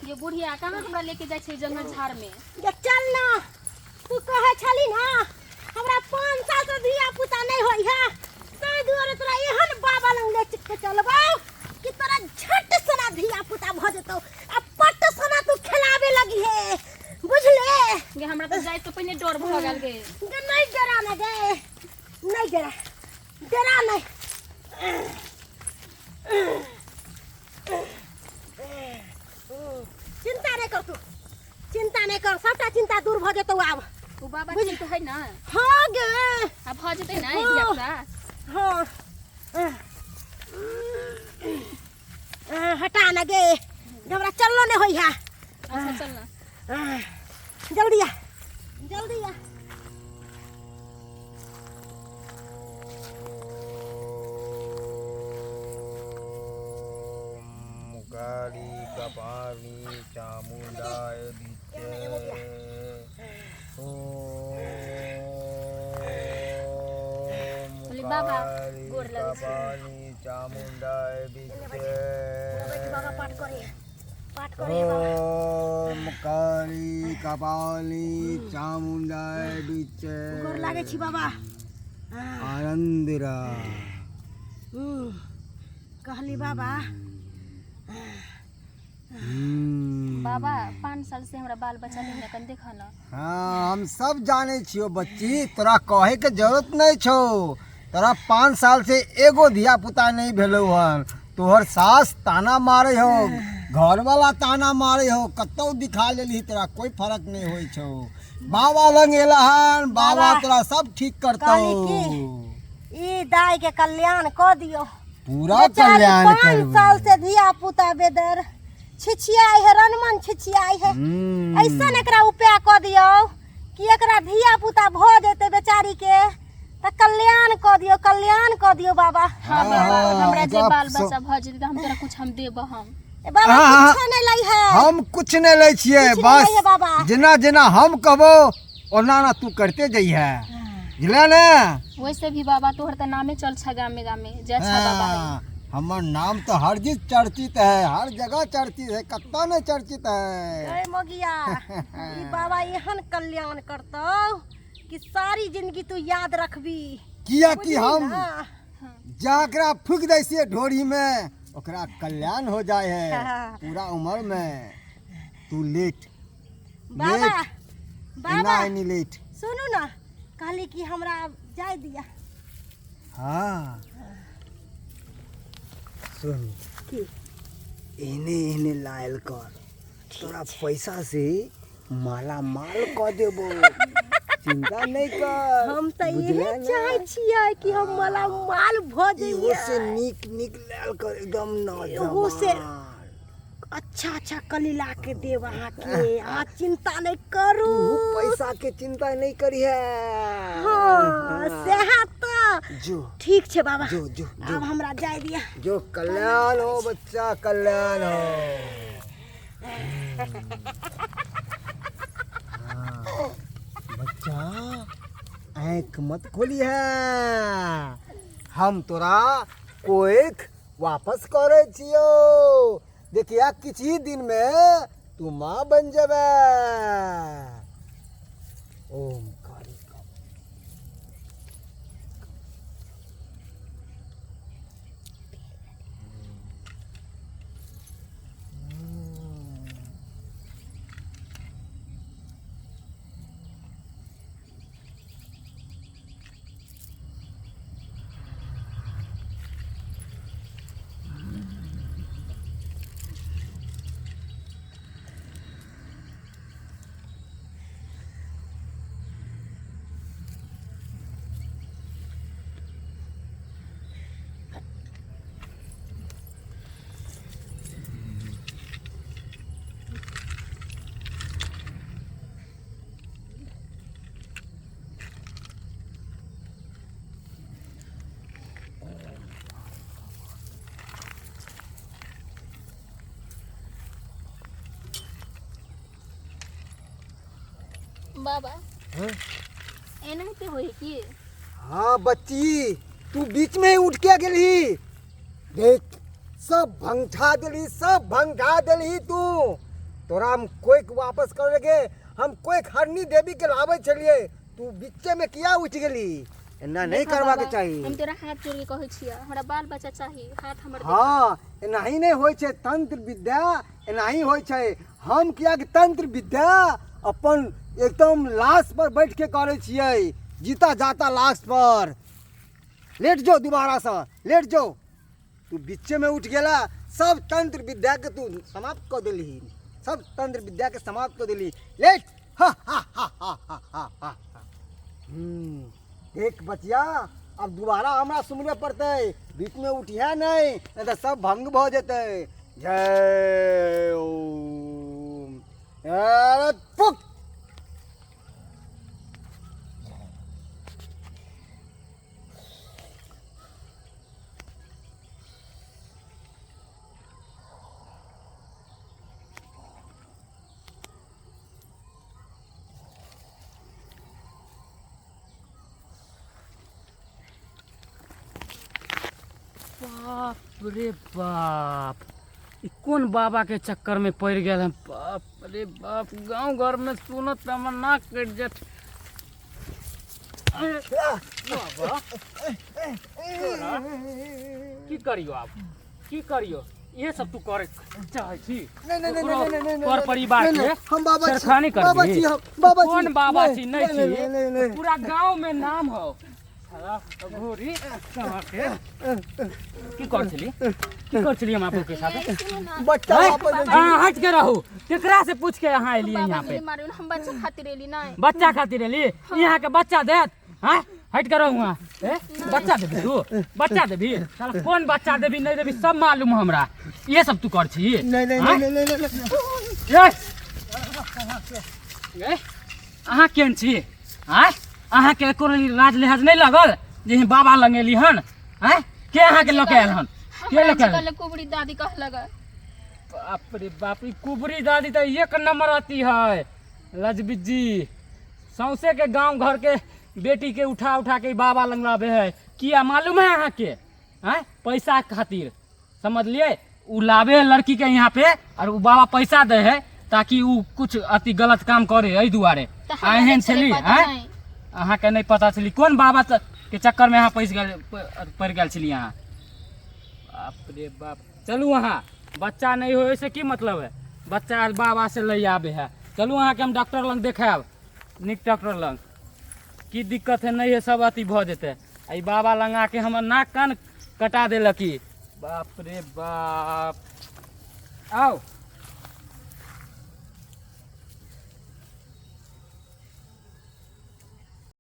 ये बुढ़िया कहाँ हमरा लेके जाइ छै जंगल झाड़ में गे चल ना तू कहै छली ना हमरा 5 साल से धिया पुता नहीं होई है ताहि दुआरे तोरा एहन बाबा लग ले के चलबौ कि तोरा झट सना धिया पुता भऽ जेतौ आ पट सना तू खेलाबे लगी है बुझले गे हमरा तऽ जाइ से पहिने डर भऽ गेल गे गे नहीं डरा ना गे नहीं डरा डरा नहीं चिंता नहीं कर तू चिंता नहीं कर सबटा चिंता दूर भऽ जेतौ आब ओ बाबा ठीक है ना हाँ गे आ भऽ जेतै ना धिया पुता हाँ हटा ना गे हमरा चललो नहीं होई है अच्छा चल ना जल्दी आ जल्दी आ काली कपाली चामुंडाय विच्चे ओम बोली बाबा, काली गोर लगै छी। कपाली चामुंडाय विच्चे बाबा पाठ करे पाठ करे बाबा ओम काली कपाली चामुंडाय विच्चे गोर लागै छी बाबा आनंद रा कहली बाबा बाबा 5 साल से हमरा बाल बच्चा नहीं है कन देखा ना हाँ हम सब जाने छियो बच्ची तोरा कहे के जरूरत नहीं छो तोरा 5 साल से एगो धिया पुता नहीं भेलो हन तोहर सास ताना मारे हो घर वाला ताना मारे हो कतौ दिखा लेली तोरा कोई फर्क नहीं होई छो बाबा लंग एला हन बाबा बाबा, तोरा सब ठीक करतौ कहली की ई दाई के कल्याण क दियो पूरा बेचारी कल्याण 5 करबै साल से धिया पुता बेदर छिछियाई है रनमन छिछियाई है ऐसा एकरा उपाय क दियो कि एकरा धिया पुता भ जेतै बेचारी के त कल्याण क दियो कल्याण क दियो बाबा हाँ बाबा हाँ, हमरा जे एकरा बाल सो- बच्चा भऽ जेतै तऽ हम तोरा कुछ हम देब हम ए बाबा हाँ, हाँ। कुछो नहीं लै है हम कुछ नहीं लै छियै कुछ नहि बस लै है बाबा। जेना जेना हम कहबो ओना ओना तू करते जइहे बुझले ने वैसे भी बाबा तोहर तऽ नामे चल छ गामे गामे जे अच्छा बाबा है हाँ, हमर नाम तो हर चीज चर्चित है हर जगह चर्चित है कत्ता नहीं चर्चित है ए मोगिया ई बाबा एहन कल्याण करतौ कि सारी जिंदगी तू याद रखबी किया कि बुझली हम ना? जाकरा फूक दै छियै ढोरी में ओकरा कल्याण हो जाए है हाँ। पूरा उम्र में तू लेट बाबा लेट बाबा एना एनी लेट सुनू ना कहली कि हमरा आब जाय दिया हाँ सुन की एने एने लायल कर तोरा पैसा से माला माल क देबो चिंता नहीं कर हम तऽ बुझले इहे ने? चाहै छियै कि हम माला माल भऽ इहो जइयै से नीक नीक लायल कर एकदम इहो से- नौजवान अच्छा अच्छा कली ला के देब अहाँके अहाँ चिंता नहि करू तू पैसा के चिंता नहीं करी है हाँ सएह तऽ जो ठीक छै बाबा जो जो जो आब हमरा जाय दिअ जो कल्याण हो बच्चा कल्याण हो हाँ, बच्चा आँख मत खोली है हम तोरा कोख वापस करे छियो देखिया किछ ही दिन में तू माँ बन जेबे ओम काली बाबा हाँ? एनाहिते होइ की हाँ बच्ची तू बीच में ही उठ के गेलही देख सब भंगठा देलही सब भंगठा देलही तू तोरा हम कोइक वापस करे के हम कोइक हरनी देवी के लाबै छलियै, तू बीचे में किया उठि गेली? एना नहीं देखा करबाके बाबा, चाही। हम तोरा हाथ जोड़ के कहै छियै, हमरा बाल बच्चा चाही, हाथ हमर देखा। हाँ, एनाही नहि होइ छै तंत्र विद्या, एनाही होइ छै। हम कियाकि तंत्र विद्या अपन एकदम लाश पर बैठ के करै छियै, जीता जाता लाश पर। लेट जो, दोबारा से लेट जो। तू बीचे में उठ गेला, सब तंत्र विद्या के तू समाप्त कऽ देलही, सब तंत्र विद्या के समाप्त कऽ देलही। लेट। हा हा हा हा हा हा हा। देख बचिया, अब दोबारा हमरा सुमरे पड़तै, बीच में उठिया नहीं, नहीं तऽ सब भंग भऽ जेतै। जय ओम। अरे पुक। बाप रे बाप, ई कोन बाबा के चक्कर में पड़ गेल हम? बाप रे बाप, गांव घर में सुनत त हमर नाक कटि जायत। अरे, बाबा, तोरा की करियो आब, की करियो? इहे सब तू करे चाहै छी? नहीं नहीं नहीं नहीं नहीं नहीं पर परिवार नहीं, के नहीं, हम बाबा छी, छेड़खानी कर बाबा दी। छी हम, बाबा छी। कोन बाबा नहीं, छी? नहीं नहीं, छी। नहीं, नहीं, नहीं। पूरा गांव में नाम हो साला घोरी कहाँ के। की कर छली, की कर छली हम आपके के साथ? सुनू ना। बच्चा हैं? वापस दे। अहाँ हट के रहू। केकरा से पूछ के यहाँ एलियै? बाबा यहाँ पे नहीं मारू, हम बच्चा खातिर एली नहीं। बच्चा खातिर एली? यहाँ के बच्चा देत? हैं, हट के रहू वहाँ। ए, बच्चा देबी तू? बच्चा देबी? साला कोन बच्चा देबी, नहीं देबी, सब मालूम है हमरा। ये सब तू कर छी? नहीं नहीं। हैं? नहीं नहीं नहीं नहीं। ए, ए, अहाँ केहन छी? आँय, अहाँके एको लाज लिहाज नहि लगल जे ही बाबा लग एली हन? आँय, के अहाँके लऽ के आयल हन? के लऽ के आयल? कहलक कुबरी दादी कहलक। बाप रे बाप, ई कुबरी दादी तऽ एक नंबर अथी है लजबिज्जी। सौंसे के गांव घर के बेटी के उठा उठा के ई बाबा लग लाबे है। किया मालूम है अहाँके? आँय, पैसा खातिर, समझलिए? उ लाबे है लड़की के यहाँ पे और उ बाबा पैसा दे है ताकि उ कुछ अति गलत काम करे, एहि दुआरे। तऽ आ हमरा एहन नहि छलै छली पता। आँय, नहि। अहाँके नहि पता छली? कोन बाबा के चक्कर में अहाँ पैस गेल, पड़ि गेल छली अहाँ? बाप रे बाप। चलू अहाँ, बच्चा नहि होइ से की मतलब है? बच्चा बाबा से लै आबे है। चलू, अहाँके हम डॉक्टर लग देखायब, नीक डॉक्टर लग। की दिक्कत है, नहि है, सब अथी भऽ जेतै। आ ई बाबा लग आके हमर नाक कान कटा देलक ई। बाप रे बाप। आउ।